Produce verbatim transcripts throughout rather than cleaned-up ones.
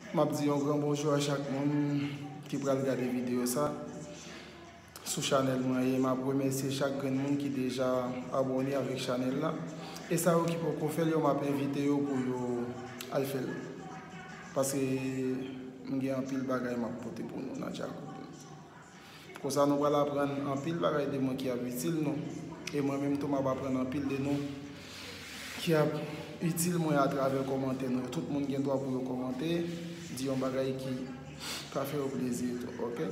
M ap di yon gran bonjou a chak moun ki pral gade videyo sa sou chanèl mwen, e m ap remèsye chak grenn moun ki deja abòne avèk chanèl la. E sa yo ki poko fè l yo, m ap envite yo pou yo al fè l. Paske m gen anpil bagay m ap pote pou nou nan Djakout. Konsa nou pral aprann anpil bagay de mwen ki ap itil nou. E mwen menm tou m ap aprann anpil de nou ki ap itil mwen atravè kòmantè nou. Tout moun gen dwa pou yo kòmante, di yon bagay ki ka fè yo plezi tou, oke?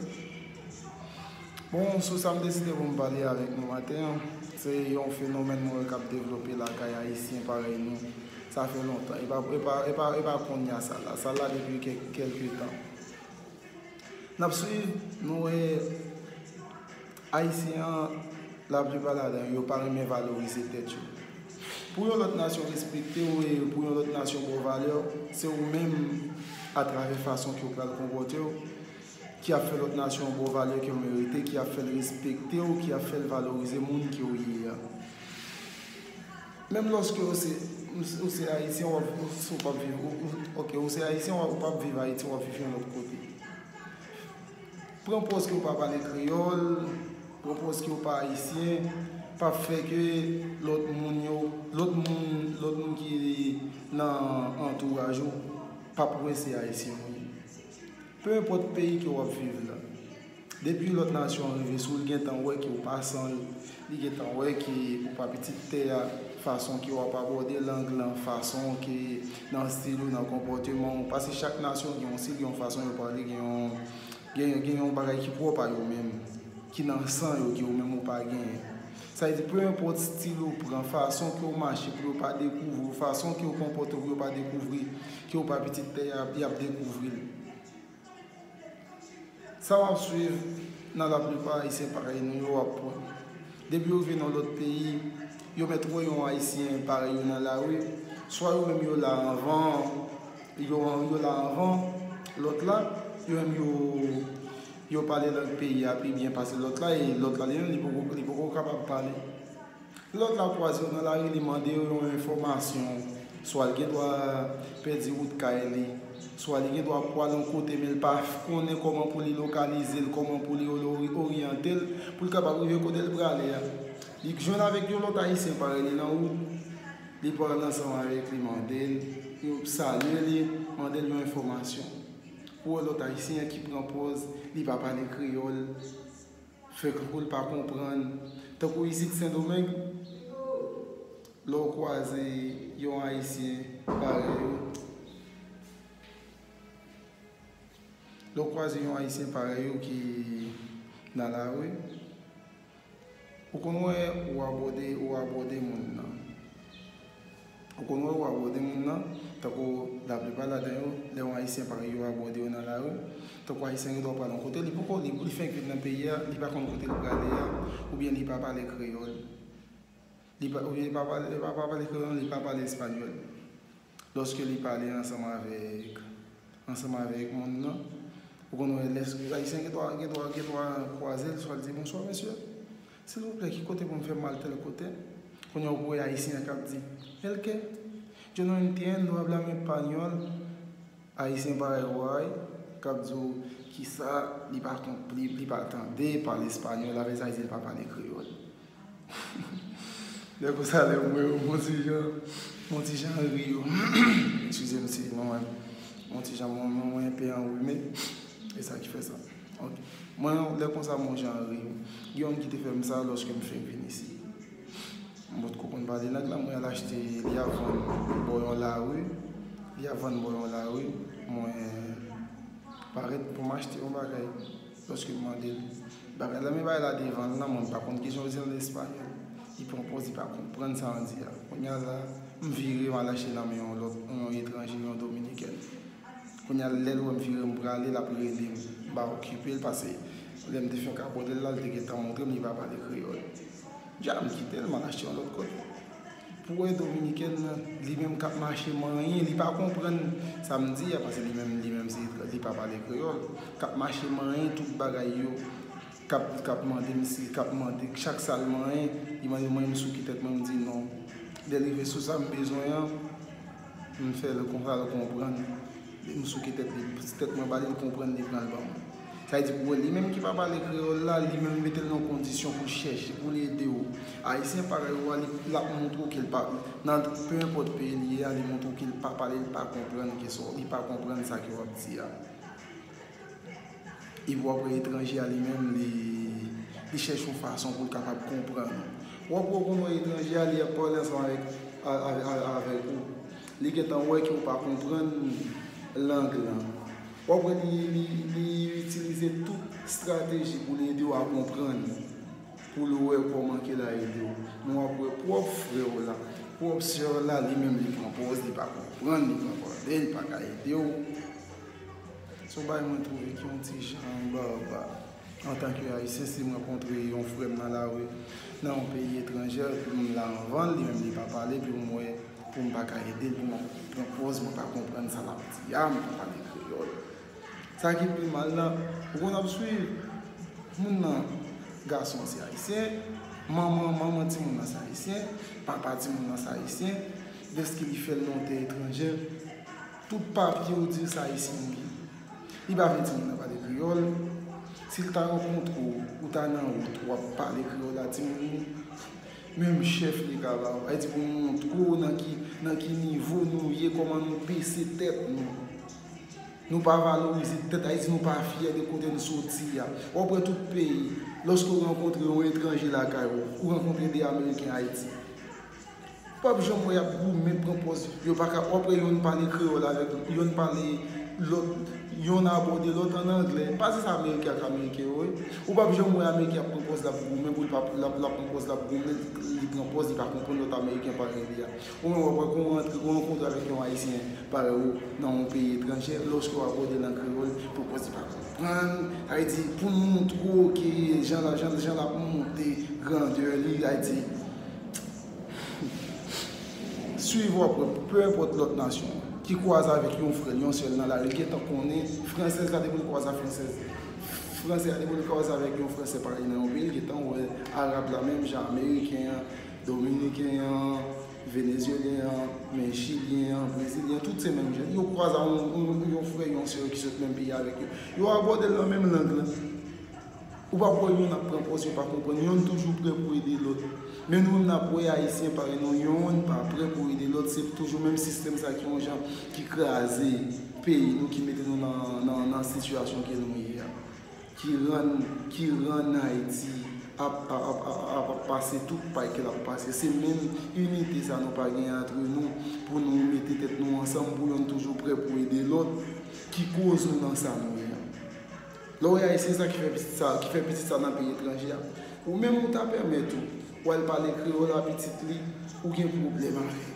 Bon, sou sa m deside pou m pale avèk nou maten an, se yon fenomèn mwen wè k ap devlope lakay Ayisyen parèy nou. Sa fè lontan. E pa, e pa, e pa, e pa kounye a sa la. Sa la depi kèk, kèlke tan. N ap swiv, nou wè Ayisyen an, laplipa ladan yo, yo pa renmen valorize tèt yo. Pou yon lòt nasyon respekte w e pou yon lòt nasyon ba w valè, se ou menm, atravè fason ke w pral konpòte w, ki ap fè lòt nasyon an ba w valè ke w merite, ki ap fè l respekte w, ki ap fè l valorize moun ke w ye a. Menm lòske ou se, ou se Ayisyen, w ap, ou, ou p ap viv, ou, ou, oke, ou se Ayisyen, w ap, ou p ap viv Ayiti, w ap viv yon lòt kote. Pran pòz ke w pa pale kreyòl, pran pòz ke w pa Ayisyen, p ap fè ke lòt moun yo, lòt moun, lòt moun ki nan antouraj ou p ap wè se Ayisyen ou ye. Pe enpòt peyi ke w ap viv la, depi lòt nasyon an rive sou w, li gentan wè ke w pa san l, li gentan wè ke ou pa pitit tè a, fason ke w ap abòde lang lan, fason ke nan estil ou, nan konpòteman w, paske chak nasyon gen yon estil, gen yon fason yo pale, gen yon, gen, gen yon bagay ki pwòp a yo menm, ki nan san yo, ke ou menm ou pa genyen. Sa vle di, pe enpòt estil ou pran, fason ke w mache pou yo pa dekouvri w, fason ke w konpòte w pou yo pa dekouvri ke w pa pitit tè a, y ap dekouvri l. Sa w ap swiv nan laplipa Ayisyen parèy nou yo w ap pran. Depi yo rive nan lòt peyi, yo mèt wè yon Ayisyen parèy yo nan lari, swa yo menm yo la anvan, yo, yo la anvan lòt la, yo menm yo, yo pale lang peyi a pi byen pase lòt la, e lòt la li menm li poko, li poko kapab pale. Lòt la kwaze w nan lari, li mande w yon enfòmasyon. Swa li gen dwa pèdi wout kay li, swa li gen dwa pwale yon kote, men li pa konnen kòman pou li lokalize l, kòman pou li ori-, oryante l, pou l kapab rive kote l prale a. Li jwenn avèk yon lòt Ayisyen parèy li nan wout, li pale ansanm avèk li, mande l, yo salye li, mande l yon enfòmasyon. Ou wè lòt Ayisyen an ki pran pòz, li pa pale kreyòl. Fè tankou l pa konprann. Tankou isit Sendomeng, lè w kwaze yon Ayisyen parèy ou, lè w kwaze yon Ayisyen parèy ou ki nan lari, ou konn wè ou abòde, ou abòde moun nan. Ou konn wè ou abòde moun nan, tankou laplipa ladan yo, lè yon Ayisyen parèy yo abòde yo nan lari, tankou Ayisyen gen dwa pral yon kote, li poko, li, li fenk vin nan peyi a, li pa konn kote l prale a, oubyen li pa pale kreyòl. Li pa, oubyen li pa pale, li pa, pa pale kreyòl, li pa pale espanyòl. Lòske li pale ansanm avèk, ansanm avèk moun nan, ou konn wè lè Ayisyen gen dwa, gen dwa, gen dwa kwaze l, swa l di, "Bonswa, mesye. Silvouplè, ki kote pou m fè m al tèl kote?" Kounye a ou wè Ayisyen an k ap di, "El qué? Yo no entiendo, háblame español." Ayisyen parèy ou a, k ap di w kisa, li pa konp-, li, li pa tande pale espanyòl, avè sa, li di l pa pale kreyòl. Lè konsa, lè m wè yo, m on ti jan, m on ti jan ri yo. Eskize m si mwen, mwen, m on ti jan, mwen, mwen, mwen enpe anrime. E sa ki fè sa. Ok. Mwen, lè konsa, m on jan ri yo. Gen youn ki te fè m sa lòske m fenk vin isi. M potko konn pale lang lan, mwen al achte, li ap vann bò yon lari. Li ap vann bò yon lari. Mwen parèt pou m achte yon bagay. Lòske m mande l, bagay la, men bagay la devan l nan, mwen m pa konn kijan yo di l an espanyòl. Li pran pòz, li pa konprann sa m di a. Kounye a la, m vire, m al achte nan men yon lòt, yon etranje, yon dominikèn. Kounye a, lè l wè m vire, m prale, l ap rele m. M pa okipe l, paske lè m te fenk abòde l la, l te gentan montre m li pa pale kreyòl. Dja, m kite l, m al achte yon lòt kote. Pou wè dominikèn nan, li menm k ap mache manyen, li pa konprann sa m di a, paske li menm, li menm se, li pa pale kreyòl, k ap mache manyen tout bagay yo, k ap, k ap mande m si, k ap mande chak sa l manyen, li mande mwen m sou ki tèt mwen, m di non. Lè l rive sou sa m bezwen an, m fè l konsa l konprann. M souke tèt li, tèt mwen ba li, li konprann, li pran l ban mwen. Sa vle di pou li menm ki pa pale kreyòl la, li menm mete l nan kondisyon pou l chèche, pou l ede w. Ayisyen parèy ou a, li, l ap montre w ke l pa, nan, pe enpòt peyi li ye a, li montre w ke l pa pale, li pa konprann ke sa, li pa konprann sa ke w ap di a. Epi w ap wè etranje a li menm, li, li chèche yon fason pou l kapab konprann ou. W ap wè w konn wè etranje a, li ap pale ansanm avèk, a- a- a- avèk ou. Li gentan wè ke w pa konprann lang lan. W ap wè li, li, li itilize tout estrateji pou l ede w a konprann, pou l wè kòman ke l a ede w. Men w ap wè pwòp frè w la, pwòp sè w la, li menm li pran pòz, li pa konprann, li pran kòde, li pa ka ede w. Se yon bagay mwen twouve ki yon ti jan baba. Antanke Ayisyen, si m rankontre yon frè m nan lari, nan yon peyi etranje, epi m la anvan l, li menm li pa pale, epi m wè pou m pa ka ede l, pou m ap pran pòz, mwen pa konprann sa l ap di a, m pa pale kreyòl. Sa ki pi mal la, ou konn ap swiv moun nan, gason an se Ayisyen, manman, manman timoun nan se Ayisyen, papa timoun nan se Ayisyen, dèske li fè l nan yon tè etranje, tout papye ou di l se Ayisyen ou ye. Li pa vle timoun nan pale kreyòl. Si l ta rankontre w, ou ta nan wout, w ap pale kreyòl a timoun ou, menm chèf li ka ba w. Sa vle di pou montre w nan ki, nan ki nivo nou ye, kòman nou bese tèt nou. Nou pa valorize tèt, sa vle di nou pa fyè de kote n soti a. W ap wè tout peyi, lòske w rankontre yon etranje lakay ou, ou rankontre de Ameriken Ayiti. W p ap janm wè y ap goumen pran pòz. Yo pa ka, w ap wè yonn pale kreyòl avèk, yonn pale lòt, yonn abòde lòt an anglè. Pa se sa Ameriken ak Ameriken yo ye. Ou p ap janm wè Ameriken ap pran pòz l ap goumen, pou l pa, l ap, l ap pran pòz l ap goumen, li pran pòz, li pa konprann lòt Ameriken parèy li a. Ou menm w ap wè kon w rantre, ou rankontre avèk yon Ayisyen parèy ou nan yon peyi etranje, lòske w abòde l an kreyòl, pran pòz li pa konprann. Sa vle di, pou l montre w ke jan l, jan, jan l ap monte grandè li, sa vle di, Swiv w ap wè, pe enpòt lòt nasyon ki kwaze avèk yon frè l, yon sè l nan lari, li gentan konnen fransèz la depi l kwaze a fransèz. Fransè a depi l kwaze avèk yon fransè parèy nan yon peyi, li gentan wè arab la menm jan, ameriken an, dominiken an, venezyelyen an, men chilyen an, brezilyen an, tout se menm jan. Yo kwaze a yon, yon, yon frè, yon sè ki sot menm peyi avèk yo. Yo abòde l nan menm lang lan. Ou p ap wè yonn ap pran pòz yo pa konprann, yonn toujou prè pou ede lòt. Men nou menm n ap wè Ayisyen parèy nou, yonn pa prè pou ede lòt, se toujou menm sistèm sa ki yon jan, ki kraze peyi nou, ki mete nou nan, nan, nan sitiyasyon ke nou ye a. Ki rann, ki rann Ayiti ap, ap, ap, ap, ap pase tout pay ke l ap pase. Se menm inite sa nou pa genyen antre nou, pou nou mete tèt nou ansanm, pou yonn toujou prè pou ede lòt, ki koz nou nan sa nou ye a. Lè w wè Ayisyen sa ki fè pitit sa, ki fè pitit sa nan peyi etranje a, ou menm ou ta pèmèt ou, ou al pale kreyòl a pitit li, ou gen pwoblèm avè l.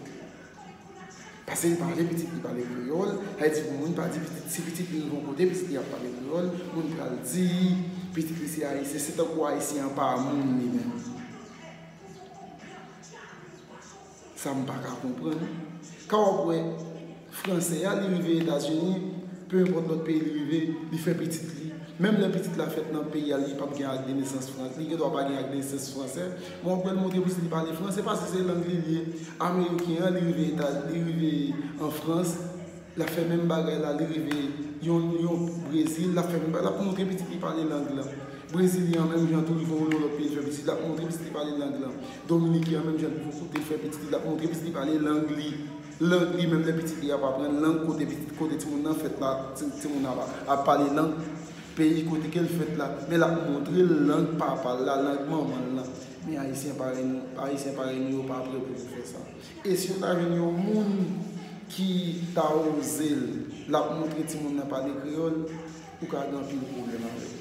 Paske li pa vle pitit li pale kreyòl, sa vle di pou moun pa di pitit, si pitit li rive yon kote, pitit li ap pale kreyòl, moun pral di pitit li se Ayisyen, se tankou Ayisyen an pa moun li menm. Sa m pa ka konprann. Kan w ap wè fransè a, li rive Etazini, pe enpòt lòt peyi li rive, li fè pitit li. Menm lè pitit la fèt nan peyi a, li p ap gen ak de nesans fransè, li gen dwa pa gen ak de nesans fransè. Men w ap wè l montre pitit li pale fransè, paske se lang li l ye. Ameriken an, li rive Eta, li rive an Frans, l ap fè menm bagay la, li rive yon, yon Brezil, l ap fè menm bagay, l ap montre pitit li pale lang lan. Brezilyen an menm jan tou, rive yon lòt peyi, l fè pitit, l ap montre pitit li pale lang lan. Dominiken an menm jan, rive yon kote, l fè pitit li, l ap montre pitit li pale lang li. Lang li, menm lè pitit li ap aprann lang kote pitit, kote timoun nan fèt la, ti, timoun nan ap, ap pale lang peyi kote ke l fèt la. Men l ap montre l lang papa l la, lang manman l lan. Men Ayisyen parèy nou, Ayisyen parèy nou yo pa prè pou yo fè sa. E si yo ta jwenn yon moun ki ta oze l, l ap montre timoun nan pale kreyòl, ou ka gen anpil pwoblèm avè l.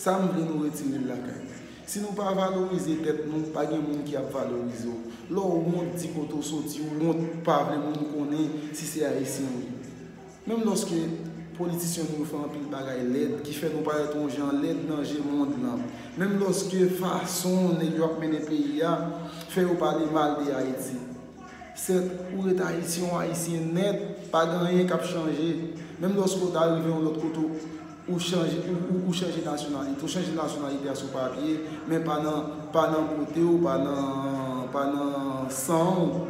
Sa m vle nou retire l lakay nou. Si nou pa valorize tèt nou, pa gen moun ki ap valorize w. Lè w wont di kote w soti, w wont pa vle moun konnen si se Ayisyen w ye. Menm lòske politisyen nou yo fè anpil bagay lèd ki fè nou parèt yon jan lèd nan je mond lan, menm lòske fason nèg yo ap mennen peyi a fè yo pale mal de Ayiti, sèt, ou ret Ayisyen, w Ayisyen nèt, pa gen anyen k ap chanje. Menm lòske w ta rive yon lòt kote, ou chanje, ou, ou, ou chanje nasyonalite, ou chanje nasyonalite a sou papye, men pa nan, pa nan kote w, pa nan, pa nan san w.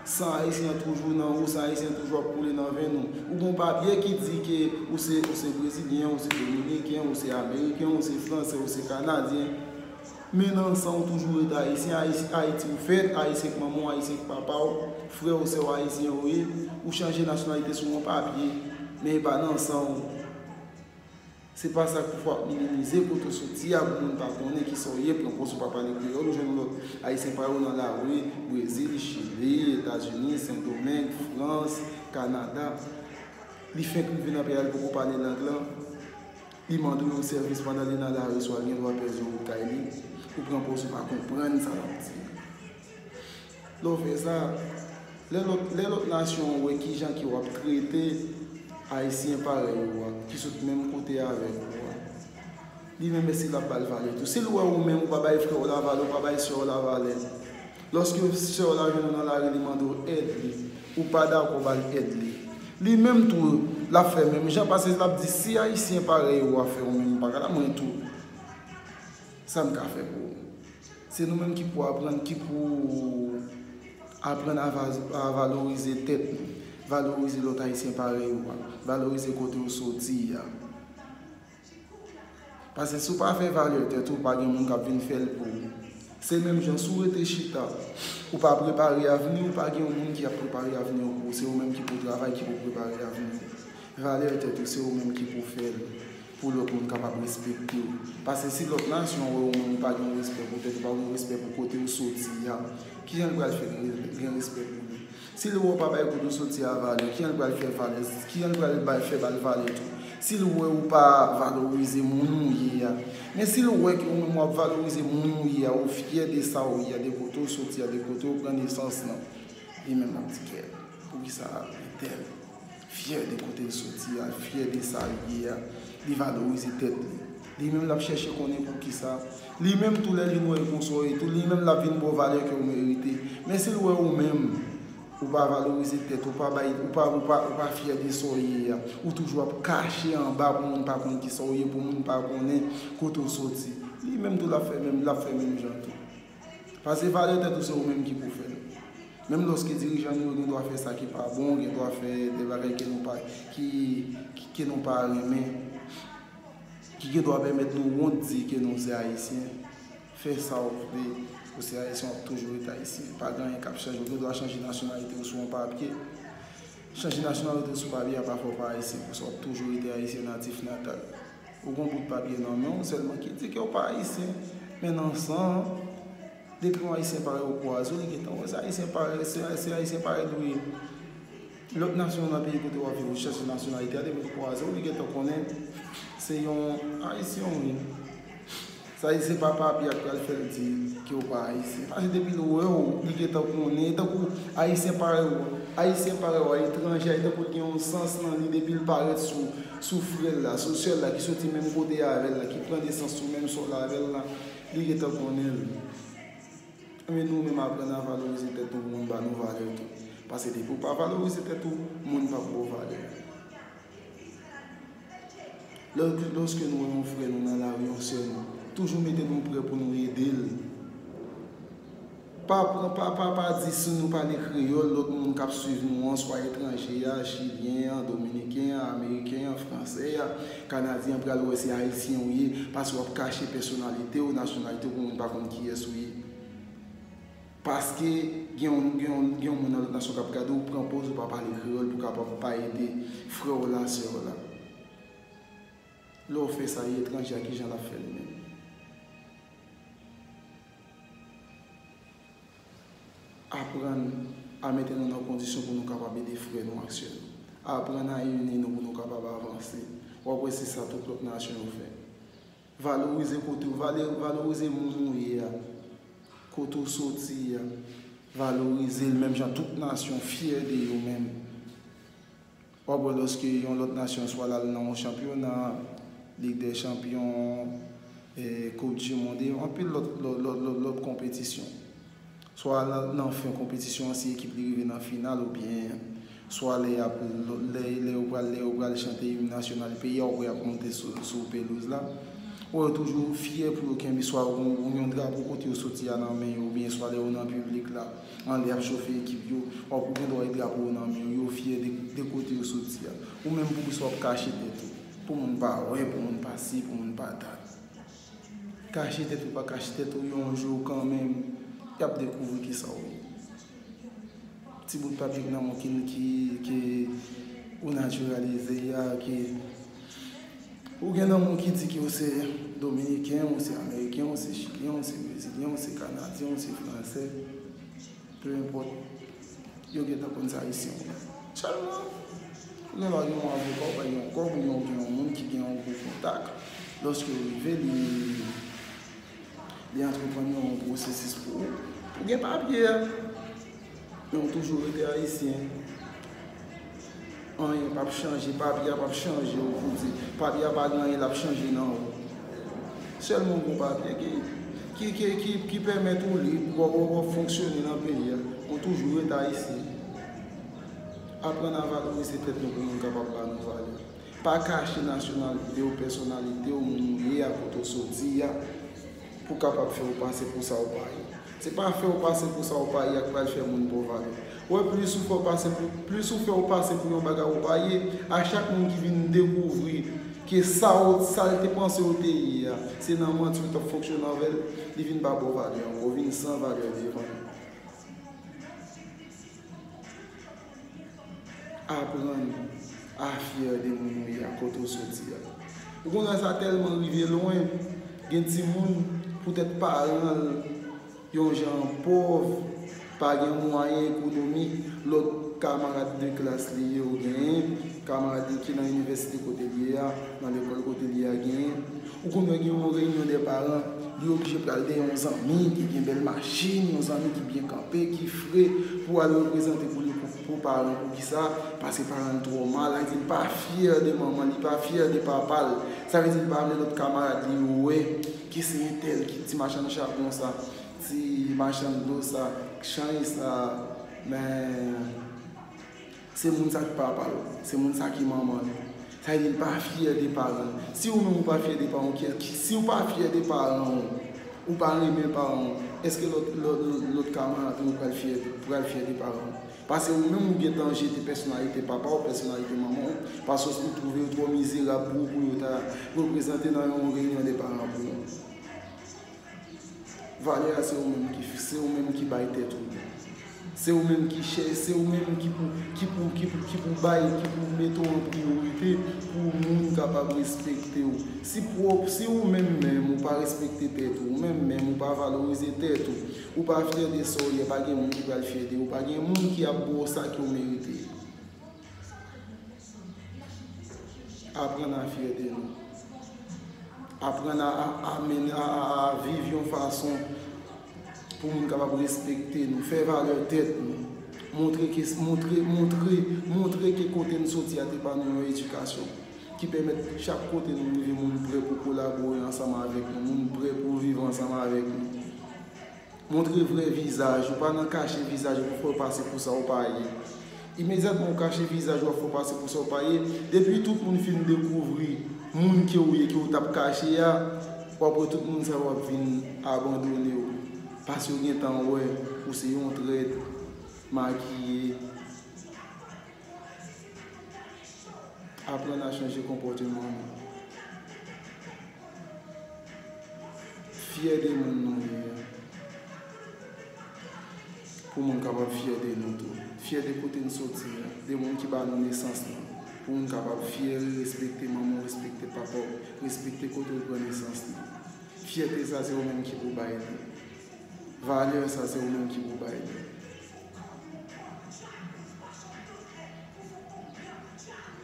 San ayisyen an toujou nan ou, san ayisyen an toujou ap koule nan venn ou. Ou gen yon papye ki di ke ou se, ou se brezilyen, ou se dominiken, ou se ameriken, ou se fransè, ou se kanadyen. Men nan san ou toujou rete ayisyen, Ayiti, Ayiti ou fèt, ayisyen k manman w, ayisyen k papa w, frè w, sè w ayisyen yo ye, ou chanje nasyonalite sou yon papye, men e pa nan san w. Se pa sa k pou fè w ap minimize kote w soti a pou moun pa konnen kisa w ye, pran pòz ou pa pale kreyòl, ou jwenn yon lòt ayisyen parèy ou nan lari, Brezil, Chili, Etazini, Sendomeng, Frans, Kanada. Li fenk rive nan peyi a, li poko pale lang lan. Li mande w yon sèvis pandan li nan lari, swa li gen dwa pèdi wout kay li, ou pran pòz ou pa konprann sa l ap di. Lè w fè sa, lè lòt, lè lòt nasyon an wè kijan ke w ap trete ayisyen parèy ou a, ki sot menm kote avèk ou a, li menm èske l ap ba l valè tou? Si l wè ou menm ou pa bay frè w la valè, ou pa bay sè w la valè, lòske sè w la jwenn ou nan lari, li mande w èd li, ou pa dakò ba l èd li, li menm tou, l ap fè menm jan, paske l ap di, si ayisyen parèy ou a fè ou menm, ou pa ka la, mwen tou, sa m ka fè pou ou? Se nou menm ki pou aprann, ki pou aprann a va-, a valorize tèt nou, valorize lòt ayisyen parèy ou a, valorize kote w soti a. Paske si w pa fè valè tèt ou, pa gen moun k ap vin fè l pou ou. Se menm jan, si w rete chita, ou pa prepare avni w, pa gen yon moun ki ap prepare avni w pou ou. Se ou menm ki pou travay, ki pou prepare avni w. Valè tèt ou, se ou menm ki pou fè l, pou lòt moun kapab respekte w. Paske si lòt nasyon wè ou menm ou pa gen yon respè pou tèt ou, pa gen yon respè pou kote w soti a, kijan l pral fè gen, gen respè pou li? Si l wè w pa bay kote w soti a valè, kijan l pral fè valè? Kijan l pral bay, fè ba l valè tou? Si l wè ou pa valorize moun ou ye a. Men si l wè ke ou menm w ap valorize moun ou ye a, ou fyè de sa ou ye a, de kote w soti a, de kote w pran nesans lan, li menm l ap di kè, poukisa entèl fyè de kote l soti a, fyè de sa l ye a, li valorize tèt li. Li menm l ap chèche konnen poukisa. Li menm tou lè li wè l konsa w ye tou, li menm l ap vin ba w valè ke w merite. Men si l wè ou menm, ou pa valorize tèt, ou pa bay, ou pa, ou pa, ou pa fyè de sa w ye a, ou toujou ap kache anba pou moun pa konn kisa w ye, pou moun pa konnen kote w soti. Li menm tou l ap fè menm, l ap fè menm jan tou. Paske valè tèt ou se ou menm ki pou fè l. Menm lòske dirijan nou yo gen dwa fè sa ki pa bon, gen dwa fè de bagay ke nou pa, ki, ki, ke nou pa renmen, ki gen dwa pèmèt nou wont di ke nou se ayisyen, fè sa w vle, ou se ayisyen, w ap toujou rete ayisyen. Pa gen anyen k ap chanje, ou gen dwa chanje nasyonalite w sou yon papye. Chanje nasyonalite w sou papye a pa fè w pa ayisyen, paske w ap toujou rete ayisyen natif natal. Ou gen yon bout papye nan men w sèlman ki di ke w pa ayisyen, men nan san an, depi yon ayisyen parèy ou kwaze w, li gentan wè se ayisyen parèy, se, se ayisyen parèy li ye. Lòt nasyon nan peyi kote w ap viv, ou chèche nasyonalite a, depi l kwaze w, li gentan konnen se yon ayisyen w ye. Sa vle di se pa papye a k pral fè l di ke w pa ayisyen. Paske depi l wè w, li gentan konnen. E tankou ayisyen parèy ou, ayisyen parèy ou a, etranje a, e tankou l gen yon sans nan li, depi l parèt sou, sou frè l la, sou sè l la, ki soti menm kote avè l la, ki pran nesans sou menm sòl avè l la, li gentan konnen l. Men nou menm aprann a valorize tèt nou pou moun ba nou valè tou. Paske depi w pa valorize tèt ou, moun p ap ba w valè. Lè, lòske nou wè yon frè nou nan lari, yon sè nou, toujou mete nou prè pou nou ede l. Pa pran, pa, pa, pa di si nou pale kreyòl, lòt moun k ap swiv nou an, swa etranje a, chilyen an, dominiken an, ameriken an, fransè a, kanadyen an, pral wè se ayisyen ou ye, paske w ap kache pèsonalite w, nasyonalite w pou moun pa konn kiyès ou ye. Paske gen yon, gen yon, gen yon moun nan lòt nasyon k ap gade w, pran pòz ou pa pale kreyòl pou kapab pa ede frè w la, sè w la. Lè w fè sa, e etranje a, kijan l ap fè li menm? Aprann a mete nou nan kondisyon pou nou kapab ede frè nou ak sè nou. Aprann a ini nou pou nou kapab avanse. W ap wè se sa tout lòt nasyon yo fè. Valorize kote w, vale-, valorize moun ou ye a, kote w soti a. Valorize l menm jan tout nasyon fyè de yo menm. W ap wè lòske yon lòt nasyon swa l al nan yon chanpyona, Lig dè Chanpyon, eh, Koup di Mond, e anpil lòt, lòt, lòt, lòt, lòt konpetisyon. Swa nan, nan fen konpetisyon an, si ekip li rive nan final, oubyen swa lè y ap, lè, lè yo pral, lè yo pral chante im nasyonal peyi a, w ap wè y ap monte sou, sou pelouz la. Wè, yo toujou fyè pou yo kenbe swa yon, yon drapo kote yo soti a nan men yo, oubyen swa lè yo nan piblik la, anlè y ap chofe ekip yo, w ap gen dwa wè drapo yo nan men yo, yo fyè de, de kote yo soti a. Ou menm, poukisa w ap kache tèt ou? Pou moun pa wè, pou moun pa si, pou moun pa dat. Kache tèt ou pa kache tèt ou, yon jou kanmenm, y ap dekouvri kisa w ye. Ti bout papye k nan men w ki, ki, ki ou natiralize a, ki ou gen nan men w ki di ke w se dominiken, ou se ameriken, ou se chilyen, ou se brezilyen, ou se kanadyen, ou se fransè. Peu importe, yo gentan konn se ayisyen w ye. Sèlman, ou gen dwa gen yon avoka, ou pa gen yon kòb, oubyen ou gen yon moun ki gen yon gwo kontak. Lòske w rive, li, li antreprann yon pwosesis pou ou. Ou gen papye a, men ou toujou rete ayisyen. Anyen p ap chanje, papye a p ap chanje w pou di. Papye a pa gen anyen l ap chanje nan ou. Sèlman yon papye ki, ki, ki, ki, ki pèmèt ou lib, w ap, w ap, w ap fonksyone nan peyi a. Ou toujou rete ayisyen. Aprann a valorize tèt nou pou moun kapab ba nou valè. Pa kache nasyonalite w, pèsonalite w, moun ou ye a, kote w soti a, pou kapab fè w pase pou sa w pa ye. Se pa fè w pase pou sa w pa ye a k pral fè moun ba w valè. Wè, plis ou fè w pase pou, plis ou fè w pase pou yon bagay ou pa ye, a chak moun ki vin dekouvri ke sa w, sa l te panse w te ye a, se nan manti w t ap fonksyone avè l, li vin pa ba w valè ankò, ou vin san valè devan l. Aprann a fyè de moun ou ye a, kote w soti a. Ou konnen sa tèlman rive lwen, gen timoun, poutèt paran l yon jan pòv, pa gen mwayen ekonomik, lòt kamarad de klas li yo genyen, kamarad li ki nan inivèsite kote l ye a, nan lekòl kote l ye a genyen. Ou konnen gen yon reyinyon de paran, li oblije pral dèyè yon zanmi ki gen bèl machin, yon zanmi ki byen kanpe, ki fre, pou al reprezante pou li, pou, pou paran. Poukisa? Paske paran l twò mal, sa vle di li pa fyè de manman l, li pa fyè de papa l. Sa vle di li pa vle lòt kamarad li yo wè ke se entèl ki ti machann chabon sa, ti machann dlo sa, k chany sa, men se moun sa ki papa l, se moun sa ki manman l. Sa vle di l pa fyè de paran l. Si ou menm ou pa fyè de paran w, ki, ki, si ou pa fyè de paran w, ou pa renmen paran w, èske lòt, lòt, lòt, lòt kamarad ou pral fyè, pral fyè de paran w? Paske ou menm ou gentan jete pèsonalite papa w, pèsonalite manman w, paske ou twouve yo twò mizerab pou ou, pou yo ta reprezante nan yon reyinyon de paran pou ou. Valè a se ou menm ki, se ou menm ki bay tèt ou li. Se ou menm ki chè, se ou menm ki pou, ki pou, ki pou, ki pou bay, ki pou mete w an priyorite pou moun kapab respekte w. Si pwòp, si ou menm menm ou pa respekte tèt ou, ou menm menm ou pa valorize tèt ou, ou pa fyè de sa w ye, pa gen moun ki pral fyè de ou, pa gen moun ki ap ba w sa ke w merite. Aprann a fyète nou. Aprann a, a, a, men, a, a, a viv yon fason pou moun kapab respekte nou, fè valè tèt nou. Montre ke, montre, montre, montre ke kote n soti a te ba nou yon edikasyon ki pèmèt chak kote nou rive, moun prè pou kolabore ansanm avèk nou, moun prè pou viv ansanm avèk nou. Montre vrè vizaj ou, pa nan kache vizaj ou pou fè w pase pou sa w pa ye. Imedyatman w kache vizaj ou, w ap fè w pase pou sa w pa ye. Depi tout moun fin dekouvri moun ke w ye, ke w t ap kache a, w ap wè tout moun sa yo ap vin abandone w. Paske yo gentan wè ou se yon trèt makiye. Aprann a chanje konpòteman nou. Fyè de moun nou ye a. Pou moun kapab fyè de nou tou. Fyè de kote n soti a. De moun ki ba nou nesans lan. Pou moun kapab fyè, respekte manman w, respekte papa w, respekte kote w pran nesans lan. Fyète sa se ou menm ki pou bay li. Valè sa se ou menm ki pou bay li.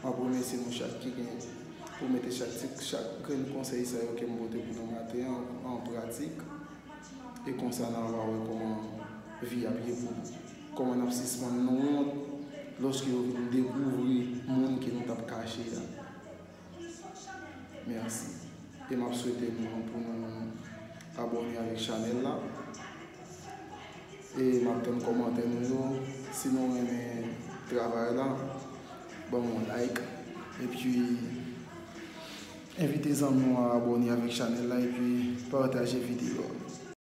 M ap remèsye nou chak ki gen pou mete chak ti, chak grenn konsèy sa yo ke m pote pou nou maten an, an pratik. E konsa n a va wè kòman vi ap ye pou nou. Kòman n ap sispann nou wont lòske yo vin dekouvri moun ke nou t ap kache a. Mèsi. E m ap swete nou pou nou abòne avèk chanèl la. E m ap tann kòmantè nou yo. Si nou renmen travay la, ban m yon like. Epi, Envite zanmi w a abòne avèk chanèl la epi pataje videyo a.